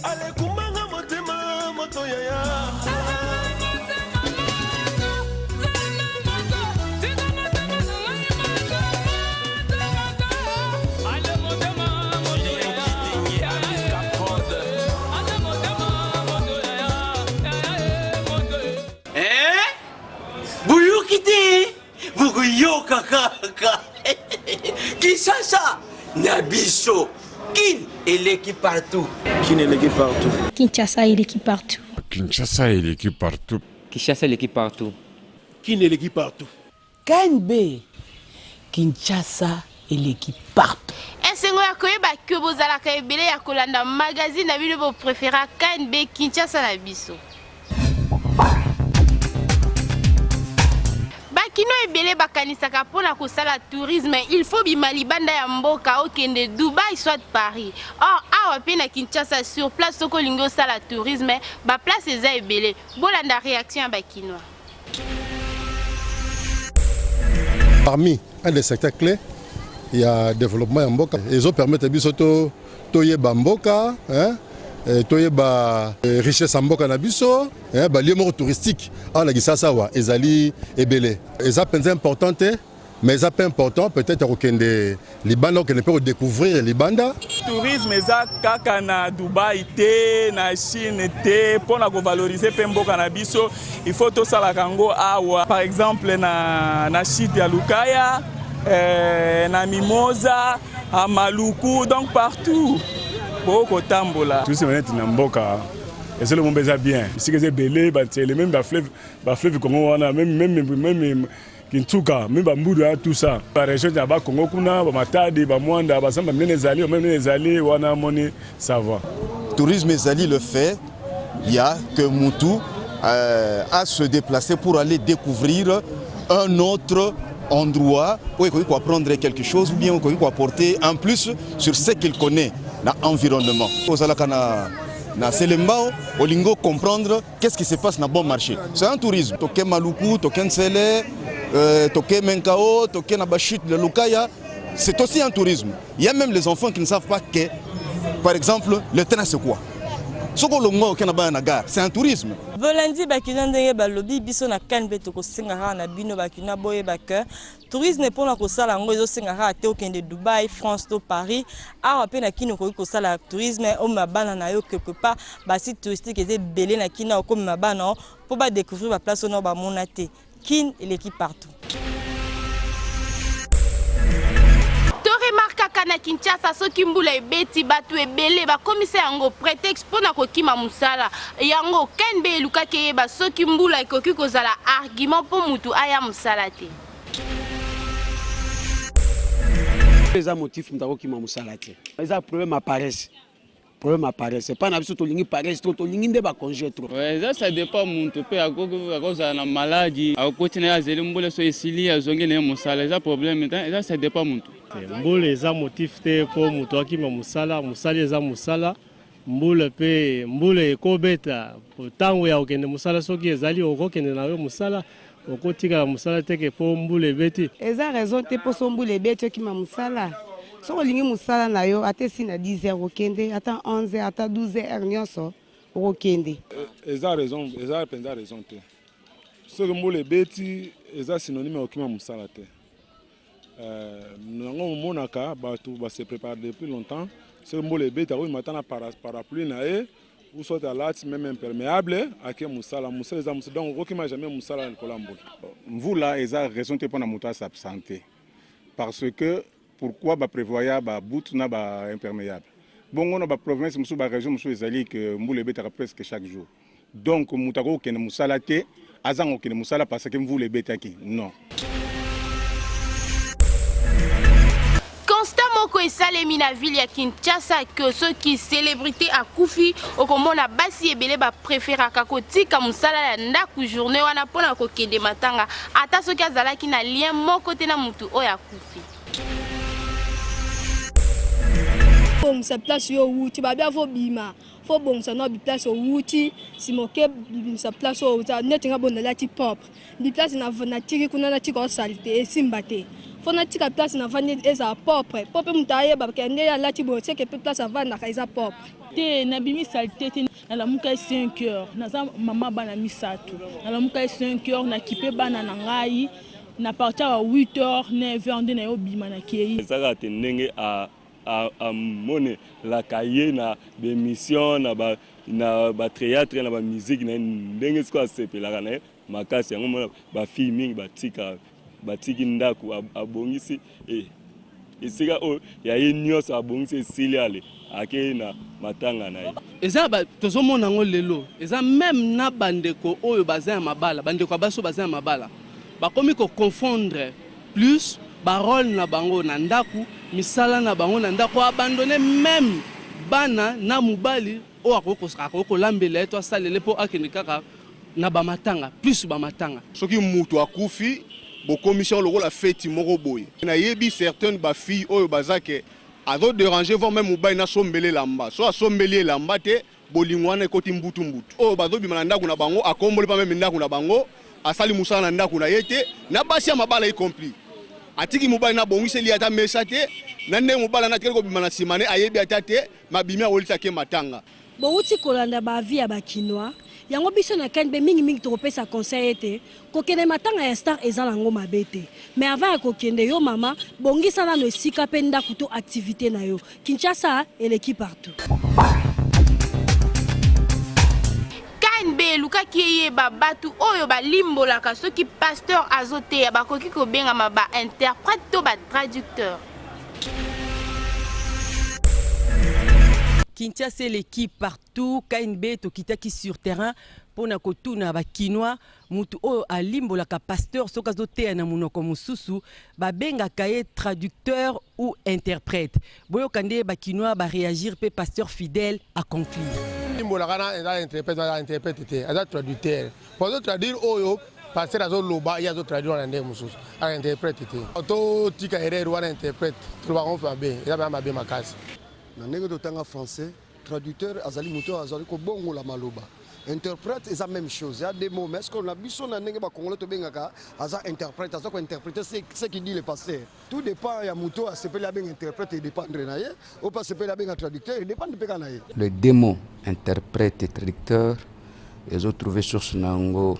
Alekumbanga motema moto yaya. Eh? Boyoki te bokoyoka kaka Kinshasa na biso Kin eleki partout. Kin eleki partout. Kinshasa eleki partout. Kinshasa eleki partout. Kinshasa eleki partout. Kin eleki partout. KNB Kinshasa eleki partout. Esengo ya koyeba que bozalaka ebele ya kolanda magazine na bino bo prefera KNB Kinshasa na biso. Bakino ebele bakanisaka mpo na kosala tourisme il faut bima libanda ya mboka okende Dubaï soit Paris. Or awa mpe na Kinshasa sur place soki olingi osala tourisme ba place eza ebele. Bolanda reaction ya bakinois. Parmi un des secteurs clés ya développement ya mboka ezopermettre biso toyeba mboka hein, toyeba richesse ya mboka na biso hein, balie moko touristique awa na Kinshasa awa ezali ebele. Eza mpenza important te, mais eza mpe important peut-être kokende libanda, okende mpe kodécouvrir libanda. Tourisme eza kaka na Dubai te, na Chine te. Mpona kovaloriser mpe mboka na biso, il faut tosalaka yango awa, par exemple na chute ya Lukaya, na Mimosa, à Maluku, donc partout bokotambola. Tourisme neti na mboka ezali mombe eza bien, esika eza ebele, bantiele, même bafleuve Congo wana, même Kintuka, même bambudu ya tout ça, barégion ya bakongo kuna, bamatadi, bamwanda, bazamba minene ezali, bameme minene ezali wana, moni ça va. Tourisme ezali le fait ya que mutu à se déplacer pour aller découvrir un autre endroit où il peut apprendre quelque chose ou bien où il peut apporter un plus sur ce qu'il connaît dans l'environnement. Ozalaka na Selembao, olingo comprendre qu'est-ce qui se passe dans le bon marché. C'est un tourisme. Toke Maluku, toke Nsele, toke Menkao, toke na bachute de Lukaya, c'est aussi un tourisme. Il y a même les enfants qui ne savent pas que, par exemple, le train c'est quoi. Soko longo okenda bana na gare, c'est un tourisme. Bolandi bakina ndenge balobi, biso na KNB tokosenga kaka na bino bakina boyeba ke tourisme mpona kosala yango ezosenga kaka te okende Dubai, France to Paris. Awa mpe na Kini okoki kosala tourisme, omema bana na yo quelque part. Basite touristique eza ebele na Kini, okomema bana mpo badécouvrir baplace oyo bamona te. Kin eleki partout. Toremarkaka na Kinshasa, soki mbula ebeti, bato ebele bakomisa yango prétexte mpona kokima mosala. Yango KNB elukaki eyeba soki mbula ekoki kozala argument mpo mutu aya mosala te. Eza motif moto akokima mosala te. Eza problème ya paresse, problème ya paresse. Epai na biso tolingi paresse trop, tolingi nde bacongé trop. Ouais, eza ça dépend. Muntu mpe akozala na maladi, akokoti na ye, azeli mbula so esili, azongi na ye mosala. Eza problème te, eza ça dépend muntu. Mbula eza motif te mpo moto akima mosala. Mosala eza mosala. Mbula mpe mbula ekobeta, ntango ya kokende mosala soki ezali, okokende na yo mosala, okotikala mosala teke mpo mbula ebeti. Eza raison te mpo so mbula ebeti okima mosala. Soki olingi mosala na yo, ata esi na 10 heures okende, ata 11 heures, ata 12 heures nyonso okokende. Eza raison, eza mpenza raison te. Soki mbula ebeti eza synonyme ya kokima mosala te. Yango omonaka bato base prépare depuis longtemps. Soki mbula ebeti, akoyima ata na parapluie na ye ou soit alati même imperméable, ake mosala. Mosala eza mosala, donc okokima jamais mosala na likolo ya mbula. Mvula eza raison te mpona moto as'absente, parce que pourquoi baprévoya baboot na baimperméable? Bongo na baprovince mosusu, barégion mosusu ezali ke mbula ebetaka presque chaque jour, donc moto akokende mosala te, azanga kokende mosala parce que mvula ebetaki, non. Constat moko esalemi na ville ya Kinshasa ke soki célébrité akufi, okomona basi ebele bapréféraka kotika mosala ya ndako journée wana mpona kokende matanga, ata soki azalaki na lien moko te na motu oyo akufi. Bongisa place oyo owuti. Babia fo bima, fo bongisa no biplace owuti, nsima oke bimisa place oyo oza. Neti nga bo nalati propre, biplace natiki kuna natika osali te, esimba te. Faut natika place navandi ezala propre mpo mpe moto ayeba ke nde ye alati boye seke mpe place avandaka eza propre. Te nabimi salite te nalamuka ye 5 heures naza mama bana misato nalamuka ye 5 heures nakipe bana na ngai na partir ya 8 heures 9 heures nde naye obima nakei. Eza kaka te ndenge amonelaka ye na ba emission na ba na ba theatre na ba musique na ye ndenge sikoyo asepelaka na ye makasi yango omona ba fille mingi batika batiki ndako abongisi esika oyo ya ye nyonso abongisi esili ale akei na matanga na ye. Eza ba tozomona yango lelo eza meme na bandeko oyo baza ya mabala bandeko ya basi oyo baza ya mabala bakomi ko confondre plus ba role na bango na ndaku misala na bango na ndaku ko abandonner meme bana na mobali oyo akoki kolambela ye to asalela ye po akende kaka na ba matanga plus ba matanga. Soki mutu akufi bokomisi yango lokola feti moko boye. Nayebi certaines ba filles oyo baza ke azo deranger voir meme mobali na asombela elamba soki asombeli ye elamba te bolingo wana ekoti mbutu mbutu. Oyo bazo bima na ndaku na bango akomboli pa meme ndaku na bango asali musala na ndaku na ye te na basi ya mabala y compris atiki mobali na abongiseli ye ata mesa te na ndenge mobali wana atikali kobima na sima ne ayebi ata te mais abimi awelisi ake matanga. Bowuti kolanda ba avis ya ba kinois, yango biso na KNB mingi mingi tokopesa conseil ete kokende matanga ya star eza nango mabe te mais avant ya kokende yo mama bongisa nanu esika pe ndaku to activite na yo. Kinshasa eleki partout. KNB elukaki eyeba batu oyo balimbolaka soki pasteur azoteya bakoki kobengama ba interprètes to ba traducteurs. Kinshasa eleki partout, KNB tokitaki sur terrain pona kotuna ba kinois mutu oyo alimbolaka pasteur soki azoteya na munoko mosusu babengaka ye traducteur ou interprète. Boyoka nde ba kinois ba reagir pe pasteur fidèle a conclure. Alimbolaka na eza interprète aza interprète te aza traducteur po azo traduire oyo pasteur azo loba ye azo traduire wana ndenge mosusu aza interprète te totika erreur wana interprète toloba yango mabe eza mpenza mabe makasi. Na ndenge totanga français, traducteur azali moto oyo azali kobongola maloba. Interprète eza meme chose, ya deux mots mais est-ce que na biso na ndenge ba congolais tobengaka aza interprète, aza ko interpreter ce qui dit le pasteur. Tout dépend ya moto oyo asepeli abenga interprète e dépendre na ye, oyo pe asepeli abenga traducteur e dépendre pe kaka na ye. Le deux mots interprète et traducteur ezo trouver source na yango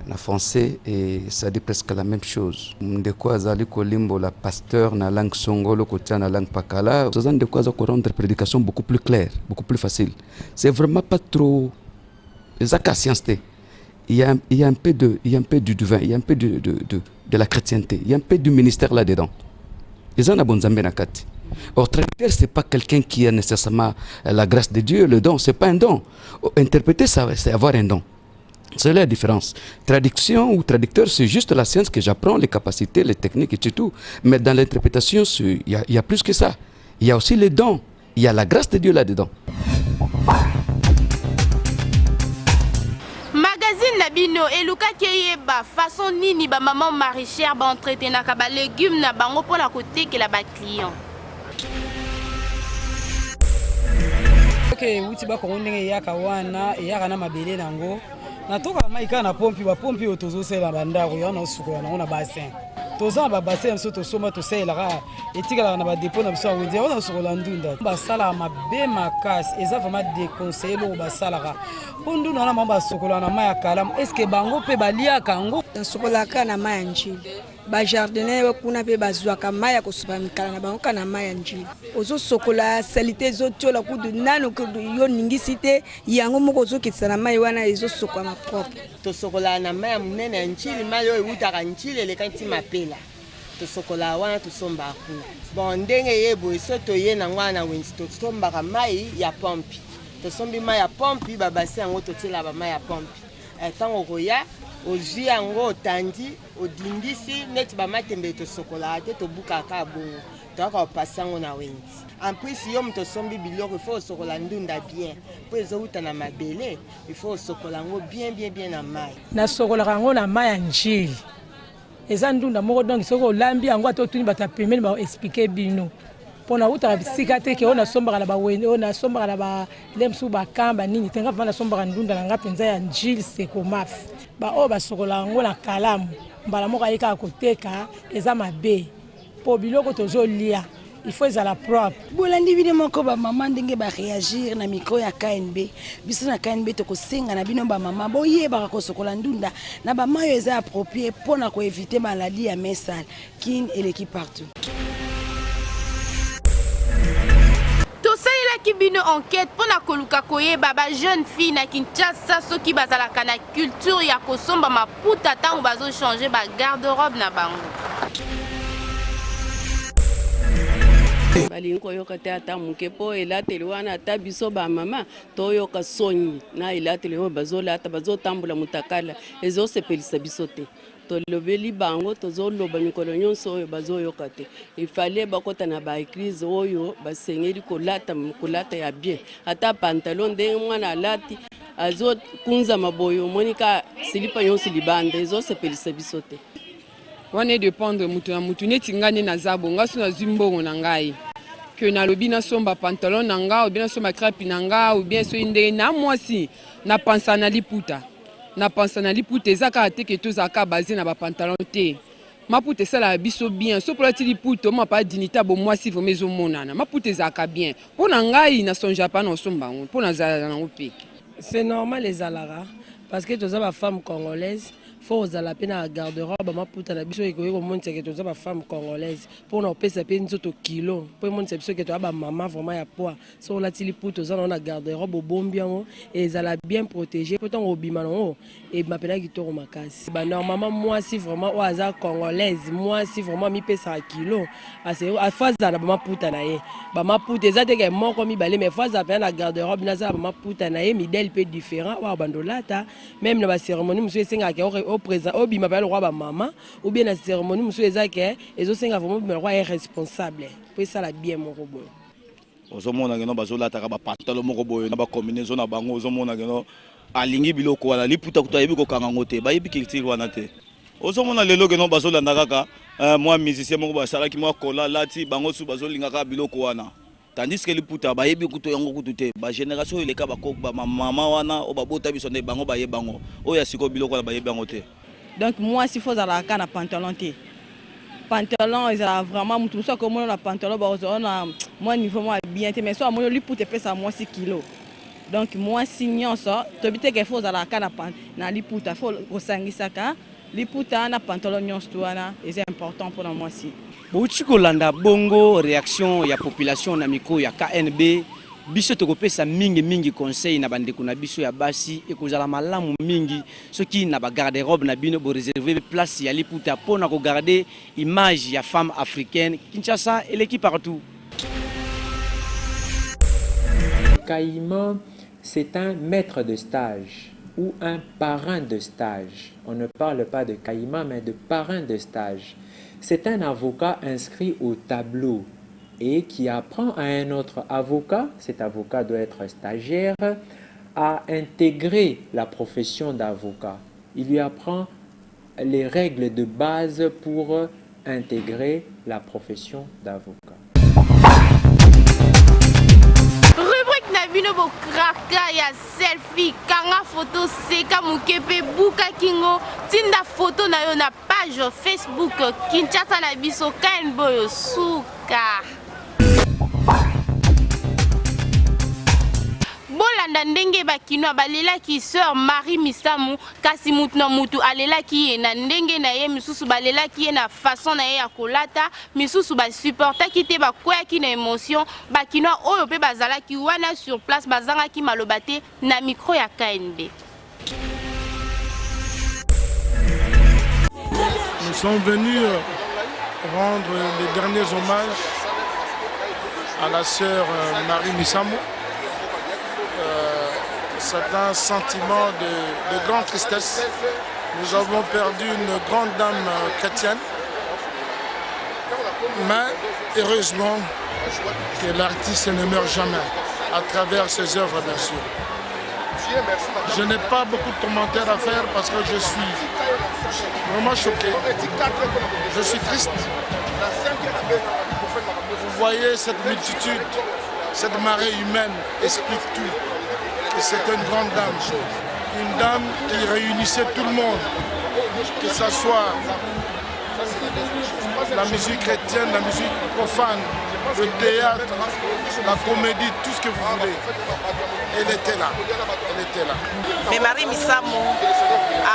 na français et ça dit presque la même chose. Ndeko azali kolimbola pasteur na langue songolo kotia na langue pakala, aza ndeko aza ko rendre prédication beaucoup plus claire, beaucoup plus facile. C'est vraiment pas trop eza ka science te. Il y a, il y a un peu de, il y a un peu du divin, il y a un peu de, de, de, de la chrétienté, il y a un peu du ministère là-dedans. Eza na bonzambe na kati. Or, traducteur, c'est pas quelqu'un qui a nécessairement la grâce de Dieu, le don, c'est pas un don. Interpréter, ça, c'est avoir un don. C'est la différence. Traduction ou traducteur, c'est juste la science que j'apprends, les capacités, les techniques et c'est tout. Mais dans l'interprétation, il y a, il y a plus que ça. Il y a aussi les dons. Il y a la grâce de Dieu là-dedans. Magazine na bino elukaki eyeba façon nini ba maman maraîchère ba entretenaka ba legumes na bango pona kotekela ba clients. Soki ewuti bakongo ndenge eyaka wana eyaka na mabele na yango natokaka mai kaka na pompi bapompi oyo tozosalela bandako yango naosukola nango na bassin toza na babassin ya biso tosomba tosalelaka etikalaka na badepo na biso ya wenze yango naosukola ndunda basalaka mabe makasi eza vraiment deconseille eloko basalaka mpo ndunda wana bango basukolaka na mai ya kalamu estce bango mpe baliaka yango nasukolaka na mai ya njili Ba jardinier kuna pe bazuaka mayi ya kosopa mikala na bango kaka na mayi ya ndjili. Ozosokola salite ezotiola kutu nanu kutu yo oningisi te yango moko ozokitisa na mayi wana ezosokwama propre. Tosokolaka na mayi ya monene ya ndjili, mayi oyo ewutaka ndjili elekaki ti mapela. Tosokolaka wana tosombaka kuna. Bon ndenge eye boye soki toye nango wana na wenze tosombaka mayi ya pompi. Tosombi mayi ya pompi ba basin yango totielaka ba mayi ya pompi. Tango okoya ozui yango otandi Odindisi neti ba matembele tosokolaka te tobukaka kaka bongo toyaka kopase yango na wenze en plus yo moto osombi biloko il faut osokola ndunda bien mpo ezowuta na mabele il faut osokola yango bien bien bien na mai. Nasokolaka yango na mai ya ndjili eza ndunda moko donc soki olambi yango ata otuni bato ya pembeni ba expliquer bino. Mpo nautaka bisika te ke oyo nasombaka na bawende, oyo nasombaka na ba nde mosusu bakan banini te. Nga vraimen nasombaka ndunda na nga mpenza ya Njili Sekomaf. Baoyo basokolaka yango na kalamu mbala moko aye kaka koteka, eza mabe mpo biloko tozolia il faut ezala propre. Bolandi bino moko ba mama ndenge ba reagir na micro ya KNB. Biso na KNB tokosenga na bino ba mama boyebaka kosokola ndunda na ba mayi oyo eza approprie mpo na ko eviter maladie ya main sale. Kin eleki partout. Tosalelaki bino enquete mpo na koluka koyeba ba jeunes filles na Kinshasa soki bazalaka na culture ya kosomba maputa ntango bazo changer ba garde-robe na bango. Balingi koyoka te ata moke mpo elateli wana, ata biso bamama toyoka soni na elateli oyo bazolata, bazotambola mutakala, ezosepelisa biso te. Tolobeli bango, tozoloba mikolo nyonso oyo bazoyoka te. Ifale bakota na ba eglise oyo basengeli kolata kolata ya bien, ata pantalon ndenge mwana alati azokunzama boye, omoni ka silipa nyonso libanda, ezosepelisa biso te. Wana edependre moto na moto. Neti ngai nde naza bo ngai so nazwi mbongo na ngai ke nalobi nasomba pantalon na nga ou bien nasomba crepe na nga ou bien soki ndenge na mwasi napansa na liputa na pansa na liputa. Eza kaka te ke tozala kaka base na bapantalon te. Maputa esalaka biso bien. Soki olati liputa, omona pa dignité ya bomwasi vraiment ezomonana. Maputa ezalaka bien. Mpo na ngai na sonja pa na osomba yango mpo nazala nango mpe. C'est normal ezalaka parce que toza ba femme congolaise, faut ozala mpe na garde robe maputa na biso ekoki komonisa ke toza ba femme congolaise, mpona kopesa mpe nzoto kilo, mpo emonisa biso ke toza bamama vraiment ya poids. Soki olati liputa, oza nango na garde robe, obombi yango, ezala bien protégé mpo ntango obima nango ebima mpena kitoko makasi. Ba normalement mwasi vraiment oyo aza congolaise, mwasi vraiment amipesaka kilo, faut azala na bamaputa na ye. Bamaputa eza te ke moko mibale, mais faut azala mpena na garde robe, nazala bamaputa na ye midele mpe différent oyo abanda olata. Même na bacérémonie mosusu esengaka ke obima mpena lokwa bamama, ou bien na cérémonie mosusu eza ke ezosenga vraiment obima lokwa ye responsable mpo esala bien moko boye. Ozomona keno bazolataka bapantalon moko boye na bacombinaison na bango, ozomona keno alingi biloko wana, liputa kutu ayebi kokanga yango te, bayebi culture wana te. Ozomona lelo keno bazolanda kaka mwa musicien moko basalaki mwa kola alati bango su bazolinga kaka biloko wana, tandis que liputa bayebi kutu yango kutu te. Bagénération oyo eleka, bamama wana oyo babota biso nde bango bayeba yango, oyo ya sikoyo biloko wana bayebi yango te. Donc mwasi faut ozalaka kaka na pantalon te. Pantalon ezalaka vraiment, moto mosusu akomona na pantalon bakozala na mwa niveau mwa bien te, mais so amoni liputa epesaka mwasi kilo. Donc mwasi nyonso toyebi te ke faut ozalaka kaka na liputa, faut kosangisaka liputa na pantalon nyonso tu wana eza important mpona mwasi. Bouti kolanda bongo réaction ya population na micro ya KNB. Biso tokopesa mingi mingi conseil na bandeko na biso ya basi, ekozala malamu mingi soki na ba garde-robe na bino bo réserver place ya liputa mpo na kogarder image ya femme africaine. Kinshasa eleki partout. Caïman, c'est un maître de stage ou un parrain de stage. On ne parle pas de caïman, mais de parrain de stage. C'est un avocat inscrit au tableau et qui apprend à un autre avocat, cet avocat doit être stagiaire, à intégrer la profession d'avocat. Il lui apprend les règles de base pour intégrer la profession d'avocat. Rubrique na bino bokraka ya selfie, kanga photo, seka moke mpe buka kingo, tinda photo na yo na page Facebook Kinshasa na biso KNB oyo suka. Bolanda ndenge bakinois balelaki sœur Marie Misamu, kasi mutu na mutu alelaki ye na ndenge na ye. Misusu balelaki ye na façon na ye ya kolata, misusu basupportaki te, bakweyaki na émotion. Bakinois oyo mpe bazalaki wana sur place bazangaki maloba te na micro ya KNB. Nous sommes venus rendre les derniers hommages à la sœur Marie Misamu. C'est un sentiment de grande tristesse. Nous avons perdu une grande dame chrétienne, mais heureusement que l'artiste ne meurt jamais, à travers ses œuvres bien sûr. Je n'ai pas beaucoup de commentaires à faire parce que je suis vraiment choqué. Je suis triste. Vous voyez cette multitude, cette marée humaine explique tout. Et c'est une grande dame, une dame qui réunissait tout le monde, que ce soit la musique chrétienne, la musique profane, le théâtre, la comédie, tout ce que vous voulez. Elle était là. Elle était là. Mais Marie Misamu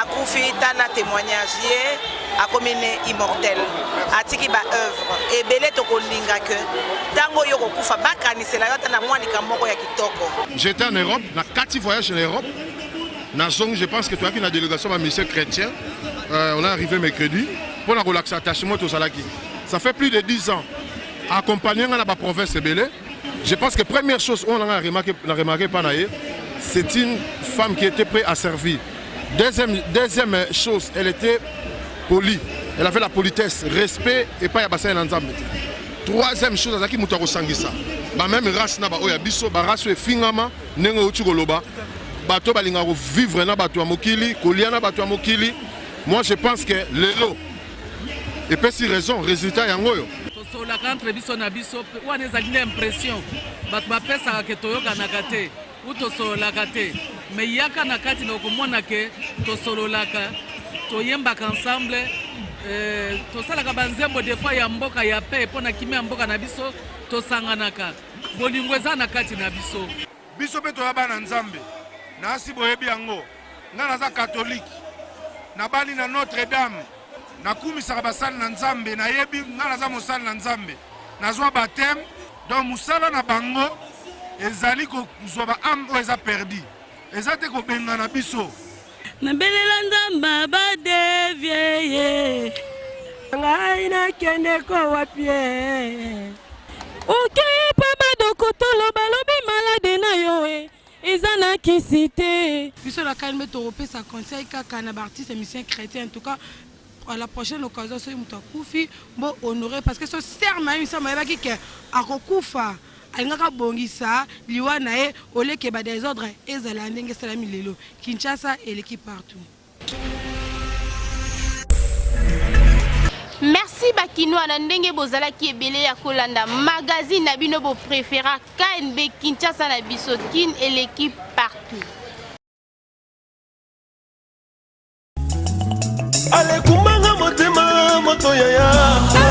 akufi tala témoignage ye akomi ne immortel atiki ba œuvre ebele tokolinga ke ntango oyo okokufa bakanisela yo ata na mwa likambo moko ya kitoko. J'étais en Europe, na kati voyage en Europe, na zongi, je pense que toyaki na délégation ba musiciens chrétiens, euh, on est arrivé mercredi, mpo na kolakisa attachement tozalaki. Ça fait plus de 10 ans, accompagné nga na ba province ebele. Je pense que première chose oyo nanga remarqué, na remarqué pa na ye, c'est une femme qui était prête à servir. Deuxième, deuxième chose, elle était polie. Elle avait la politesse, respect et pas ya basali na Nzambe. Troisième chose, azalaki moto ya kosangisa ba même race na ba oyo ya biso, ba race oyo efingama ndenge outi koloba, bato balingaka kovivre na bato ya mokili, kolia na bato ya mokili. Moi je pense que lelo epesi raison, résultat yango oyo. Tosololaka entre biso na biso, wana ezali nde impression bato bapesaka ke toyokanaka te ou tosololaka te, mais yaka na kati na okomona ke tosololaka, toyembaka ensemble, euh, tosalaka banzembo des fois ya mboka ya paix mpo na kimia ya mboka na biso, tosanganaka, bolingo eza na kati na biso. Biso pe toza bana Nzambe nasi boyebi yango nga naza catholique nabali na Notre Dame nakumisaka basali na Nzambe nayebi nga naza mosali na Nzambe nazwa baptême donc musala na bango ezali kozwa ba ame oyo eza perdu eza te kobengana biso. Nabelela Nzambe badevie ye ngai nakende ko wapi ye okei pa badokotolo balobi malade na yo e eza na kisi te. Biso na KNB tokopesa conseil kaka na ba artistes musiciens chrétiens en tout cas à la prochaine occasion soki moto akufi bo honorer parce que so sœur na ye misambo ayebaki ke akokufa alingaka abongisa liwa na ye au lieu que ba desordre ezala ndenge esalami lelo. Kinshasa eleki partout. Merci ba kinois na ndenge bozalaki ebele ya kolanda magazine na bino bo prefera KNB Kinshasa na biso kin eleki partout. Alekumbanga motema moto yaya.